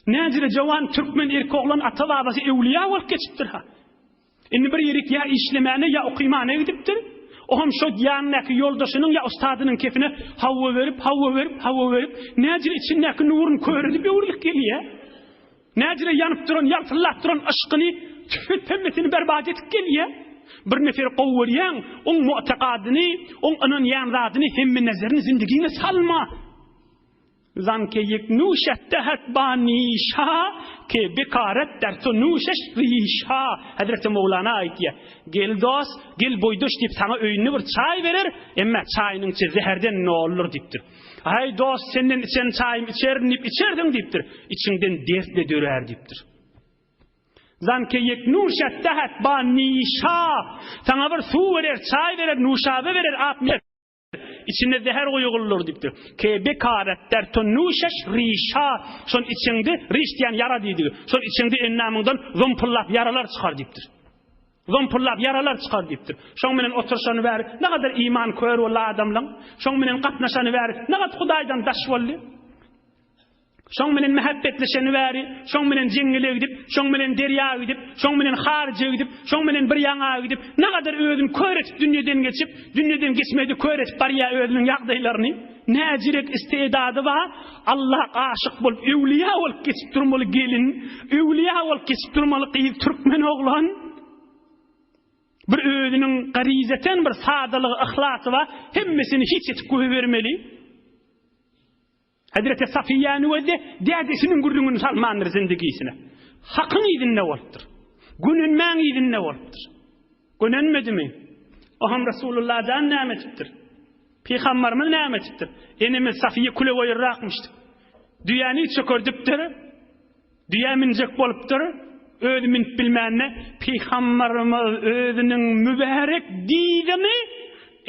Näjire jowan türkmen erkek oglan ata-babasy öwlüýä bolup geçipdir ha. Indi bir ýerik ýa işlemäne, ýa okymana gidipdir. O hem şo ýanyndaky ýoldaşynyň ýa ustadynyň kefine hawa berip, hawa berip, hawa berip, näjire içindäki nuruny kör edip öwrülip gelýär. Näjire ýanyp duran, ýaltyllap duran yşkyny tüfet hemmesini berbat edip gelýär. Bir neferi gowy görýäň, oň mu'tekadyny, oň ynanýan zadyny hemme nezerini zindigiňe salma. Zanke ýek nuşet dehet ba nişa ke bekaret der to nuşeş rişa Hezreti Mowlana aýtýar. Gel dost, gel boýdaş diýip saňa öýünde bir çaý berer, emma çaýynyň içi zäherden noldur diýipdir. Aý dost senden içen çaýym içerin diýip içersiň diýipdir. Içiňden dertle dörär diýipdir. Zanke ýek nuşet dehet ba nişa Saňa bir suw berer, çaý berer, nuşabe berer, ak Içinde zäher guýuguldyr diýipdir. Ke bekaret der to nuşeş rişa. Şon içiňde riş diýen ýara diýdigi. Şon içiňde endamyňdan zompullap ýaralar çykar diýipdir. Zompullap ýaralar çykar diýipdir. Şoň bilen oturyşany bäri ne gadar iman kör boldy adamlaň. Şoň bilen gatnaşany bäri ne gat Hudaýdan daş boldy. Şoň bilen mähebbetleşeni bäri, şoň bilen jeňňele gidip, şoň bilen derýa gidip, şoň bilen haryja gidip, şoň bilen bir ýaňa gidip, nagadar özüni kör etip dünýeden geçip, dünýeden geçmedi kör etip barýar özüniň ýagdaýlaryny. Näjirek istedady bar, Alla aşyk bolup, öwlüýä bolup geçip durmaly gelin, öwlüýä bolup geçip durmaly gyz, türkmen oglan. Bir özüniň garizeten bir sadalygy, yhlasy bar, hemmesini hiç etip goýbermeli. Hezreti Safiýäni gözde dädesiniň gürrüňini salmandyr zindigisine. Hakyň yzynda bolupdyr. Gönenmäň yzynda bolupdyr. Gönenmedimi? Oham Resulullah jan näme etipdir? Pygambarymyz näme etipdir? Enemiz Safiýe küle goýurrakmyşdy. Düýäni çökerdipdir. Düýä münjek bolupdyr, özi münüp bilmände, Pygambarymyz özüniň mübärek dizini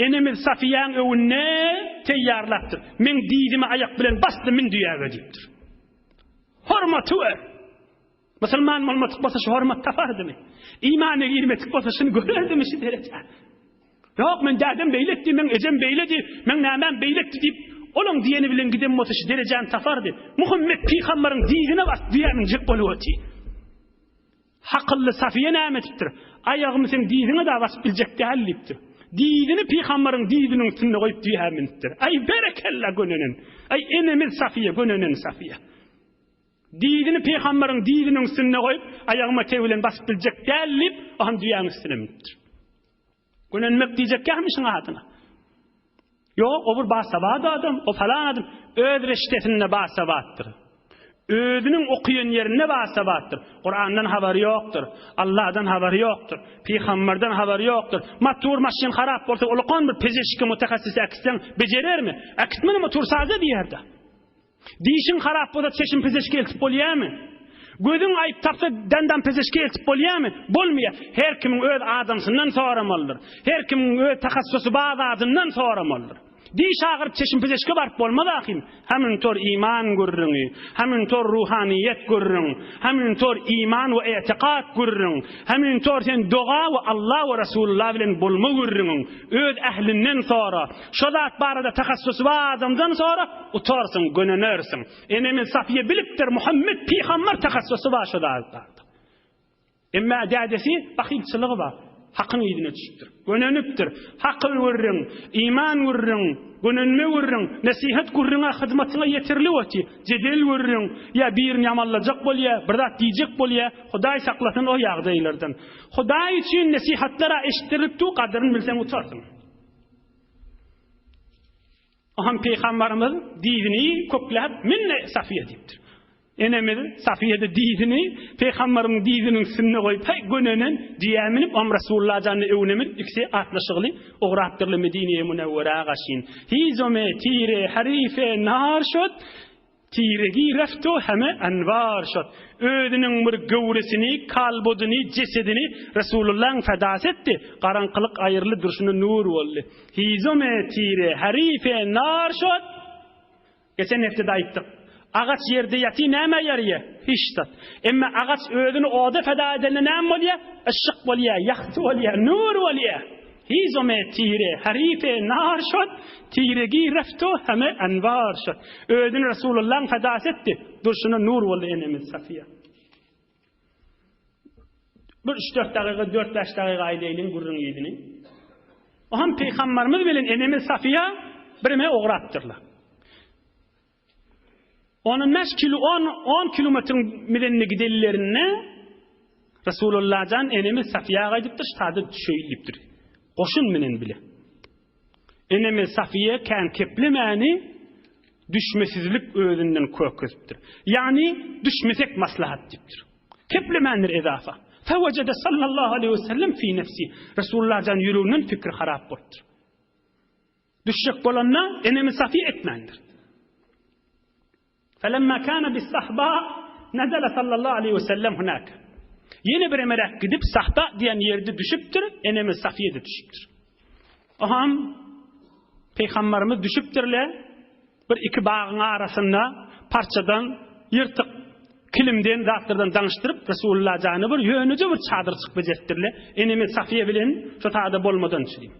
enemiz Safiýäň öňünde teýýarlapdyr. Meň dizimi aýak bilen bas-da mün düýäge diýipdir. Hormaty gör! Musulman bolmadyk bolsa şu hormat tapardymy? Imana girmedik bolsa şuny görerdimi şu derejä? Ýok, men dädem beýletdi, meň ejem beýledi, meň nämäm beýletdi diýip, olaň diýeni bilen giden bolsa şu derejäni tapardy. Muhammet pygambaryň dyzyna basyp düýä münjek bolup otyr. Hakylly Safiýe näme etipdir? Aýagymy seň dyzyňa-da basyp biljek däl diýipdir. Dyzyny pygambaryň dyzynyň üstünde goýup düýä münüpdir. Aý, berekella gönenen. Aý, enemiz Safiýe, gönenen Safiýe. Dyzyny pygambaryň dyzynyň üstünde goýup, aýagyma teg bilen basyp biljek däl diýip, o hem düýäň üstüne münüpdir. Gönenmek diýjek ýaňmyşyň adyna. Ýok, o bir basawat adam, o falan adam öz reştesinde basawatdyr. Özüniň okaýan ýerinde basawatdyr. Kurandan habary ýokdur. Allahdan habary ýokdur. Pygamberden habary ýokdur. Motor maşyn harap bolsa, ulakan bir pezeşke mutahassys äkitseň bejerermi? Äkitmeli motor saza diýerdi. Dişiň harap bolsa çeşim pezeşke eltip bolýarmy? Gözüň aýyp tapsa dandan pezeşke eltip bolýarmy? Bolmaýar. Her kimiň öz adamsyndan soramalydyr. Her kimiň öz tahassusy bar zadyndan soramalydyr. Diş agyryp çeşim pezeşke baryp bolmaz ahym. Hemin tor iman gürrüňi, hemin tor ruhaniýet gürrüň, hemin tor iman we etikat gürrüň, hemin tor sen doga we Allah we Resulullah bilen bolma gürrüňiň. Öz ählinden sora. Şo zat barada tahassusy bar adamdan sora, utarsyň, gönenersiň. Enemiz Safiýe bilipdir, Muhammet pygamber tahassusy bar şo zat barada. Emma dädesi bahylçylygy bar. Hakyň yzyna düşüpdir. Gönenipdir. Hakyl gürrüň, iman gürrüň, gönenme gürrüň, nesihat gürrüň-ä hyzmatyňa ýeterlik oty. Jedel gürrüň, ýa birini ýamanlajak bolýa, bir zat diýjek bolýa, Hudaý saklasyn o ýagdaýlardan. Hudaý üçin nesihatlar-a eşitdirilip dur, gadyryny bilseň utarsyň. Oňam pygambarymyz dizini kökläp, Men-de Safiýa diýipdir. Enemiz Safiýa-da dizini pygambaryň diziniň üstünde goýup, heý, gönenen düýä münüp, oňam Resulullah jany öwüne münüp, ikisi atlaşygly ugrapdyrlar Medine-i Münewwerä gaşyn. Hizome tire harife nar şod, Tiregi reftu heme enwar şod. Özüniň bir göwresini, kalbodyny, jesedini Resulullahyň fedasy etdi. Garaňkylyk aýryldy, durşuna nur boldy. Hizome tire harife nar şod. Geçen hepdede aýtdyk. Agaç ýerde ýaty nämä ýaraýar? Hiç zat. Emma agaç özüni oda feda edende näme bolýar? Yşyk bolýar, ýagty bolýar, nur bolýar. Hizome tire harife nar şod, tiregi reftu heme enwar şod. Özüni Resulullahyň fedasy etdi, durşuna nur boldy enemiz Safiýa. Bir üç-dört dagyga, dört-bäş dagyga aýdaýlyň gürrüň ýüzüni. Oham Pygambarymyz bilen enemiz Safiýa bireme ugrapdyrlar. Ondan bäş kilo, on, on kilometriň bilenine gidenlerinde Resulullah jan enemiz Safiýa gaýdypdyr, ştada düşeýin diýipdir. Goşun bilen bile. Enemiz Safiýa kän keplemäni düşmesizlik özünden kökezipdir. Ýagny düşmesek maslahat diýipdir. Keplemändir ezafa. Fewejede sallallahu aleyhi ve sellem fi nefsi. Resulullah jan ýüreginden pikir harap bolupdyr. Düşjek bolanda enemiz Safiýa etmändir. Felemma kana bis-sahba nazala sallallahu aleyhi ve sellem hunaka. Ýene bir emeräk gidip Sahba diýen ýerde düşüpdir, enemiz Safiýe-de düşüpdir. Oham Peygamberimiz düşüpdirle bir iki bagyň arasynda parçadan ýyrtyk kilimden zatlardan daňyşdyryp Resulullah jany bir ýöneje bir çadyr çykyp bejertdirle. Enemiz Safiýe bilen şo sada bolmadan üçin.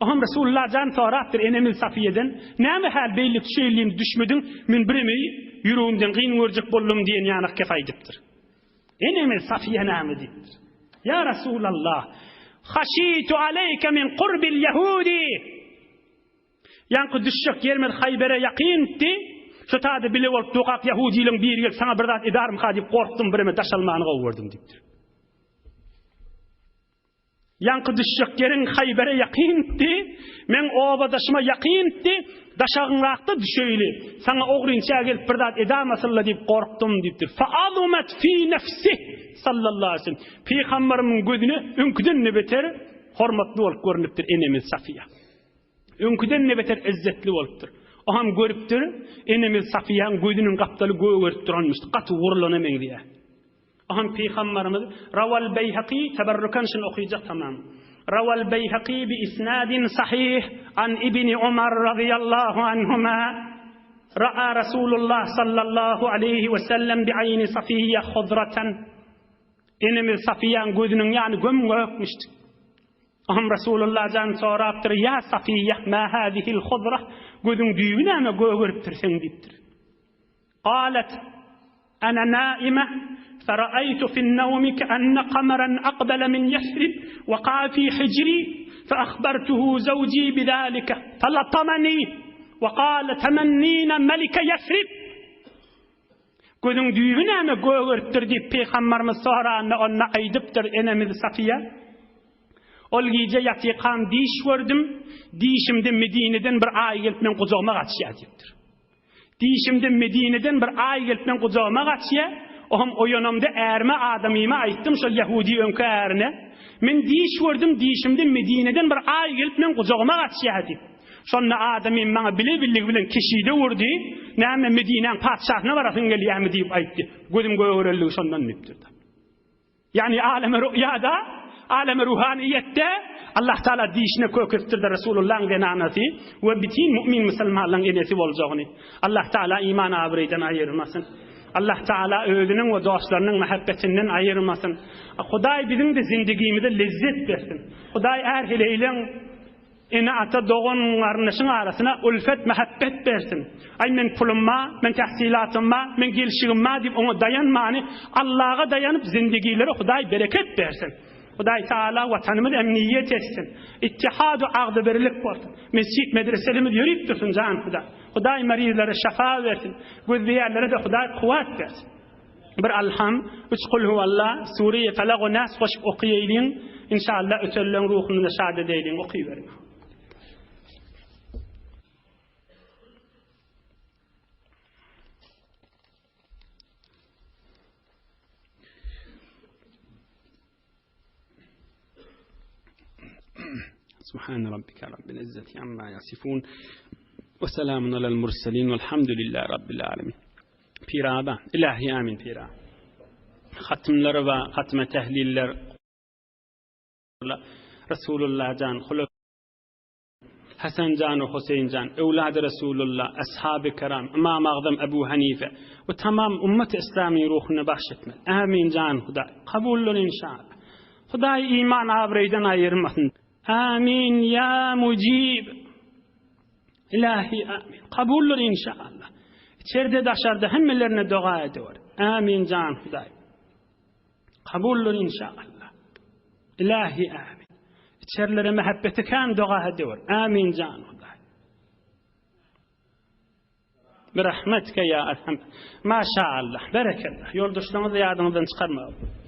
Oňam Resulullah jan sorapdyr enemiz Safiýeden, Näme häl beýle düşeýlim düşmediň, men biremi ýüregimden gyn görjek boldum diýen ýanak gep aýdypdyr. Enemiz Safiýe näme diýipdir? Ýa Resulallah, haşitu aleýke min kurbil ýehudi. Ýaňky düşjek ýerimiz Haýbere ýakyndy. Şo taýda bile bolup dukak ýehudileň biri gelip saňa bir zat edarmyka diýip gorkdum, bireme daş almany gowy gördüm diýipdir. Ýaňky düşjek ýeriň Haýbere ýakyndy, meň obadaşyma ýakyndy, daşagyňrakda düşeýli, saňa ogrynça gelip bir zat edamasynla diýip gorkdum diýipdir. Faazumet fi nefsih sallallahu aleyhi ve sellem. Pygamberimiň gözüne öňküden-de beter hormatly bolup görnüpdir enemiz Safiýa. Öňküden-de beter yzzetli bolupdyr. O hem görüpdir, enemiz Safiýaň gözüniň gapdaly gögerip duranmyş, gaty gurlana meňzeýär. Aham Pygambarymyz Rawal Beýhaki teberrukan şuny okyjak tamam. Rawal Beýhaki bi isnadin sahih an Ibni Umar radiyallahu anhuma Ra'a Rasulullah sallallahu aleyhi ve sellem bi ayni Safiýe hudratan Enemiz Safiýaň gözüniň ýany göm-gökmüşdi. Aham Rasulullah jan sorapdyr, Ýa Safiýe, ma hazihil hudra? Gözüň düýbi näme gögeripdir seň diýipdir. Galet, Ana naime, feraeytu fi'n-nevmi keenne kameren akbele min Yesrib weka'a fi hicri, feahbertuhu zewci bizalike, felatameni, we gale temennine melike Yesrib. Gözüň düýbi näme gögeripdir diýip Pygamberimiz soranda onda aýdypdyr enemiz Safiýa, Ol gije ýatykam diş gördüm, dişimde Medineden bir aý gelip meň gujagyma gaçýar diýipdir. Dişimde Medineden bir aý gelip meň gujagyma gaçýa, oňam oýanamda ärime adamyma aýtdym şol ýahudi öňki ärine, Men diş gördüm dişimde Medineden bir aý gelip meň gujagyma gaçýa diýip. Şonda adamym maňa bile-billigi bilen keşide urdy, Näme Medinäň patyşasyna barasyň gelýämi diýip aýtdy. Gözüm gögerelligi şondan diýipdir. Ýagny alemi ruýada, alemi ruhaniýetde Allah Taala dişine köketdirdi Resulullahyň zenanasy we bütin mu'min musulmanlaryň enesi boljagyny. Allah Taala iman abraýdan aýyrmasyn. Allah Taala özüniň we dostlarynyň mähebbetinden aýyrmasyn. Hudaý biziň-de zindigimize lezzet bersin. Hudaý är heleýleň Ene-ata, dogan-garyndaşyň arasyna ulfet, mähebbet bersin. Aý, men pulum bar, men tähsilatym bar, men gelşigim bar diýip oňa daýanmany, Allaga daýanyp zindigilere Hudaý bereket bersin. Hudaý Taala watanymyz emniýet etsin. Ittihad we agzybirlik bolsun. Mesjit medreselerimiz ýörip dursun jan Hudaý. Hudaý marizlere şafa bersin. Gözleýänlere-de Hudaý kuwwat bersin. Bir Alham, üç Kul huwalla, Sure-i Felak we Nas goşup okaýaýlyň. Inşallah ötenleň ruhuny-da şad edeýliň. Okyberiň. Subhane rabbike rabbil izzeti amma yasifun. Ve selamun alel murselin velhamdülillahi rabbil alemin. Piraba, ilahi amin pira. Hatymlary we hatyma tehliller Resulullah jan, Hasan jan we Huseýin jan, öwlady Resulullah, ashaby kiram, Ymam Agzam Ebu Hanife we tamam ummaty islamyň ruhuna bagş etmeli. Amin jan Hudaý. Kabuldyr inşallah. Hudaý iman abraýdan aýyrmasyn. Amin ýa mujib. Ilahi amin. Kabuldyr inşallah. İçerde daşarda hemmelerine doga ediwer. Amin jan Hudaý. Kabuldyr inşallah. Ilahi amin. İçerilere mähebbeti kän doga ediwer. Amin jan Hudaý. Birahmetke ya erham. Maşallah. Berekallah. Ýoldaşlaryňyzy ýadyňyzdan çykarmaň.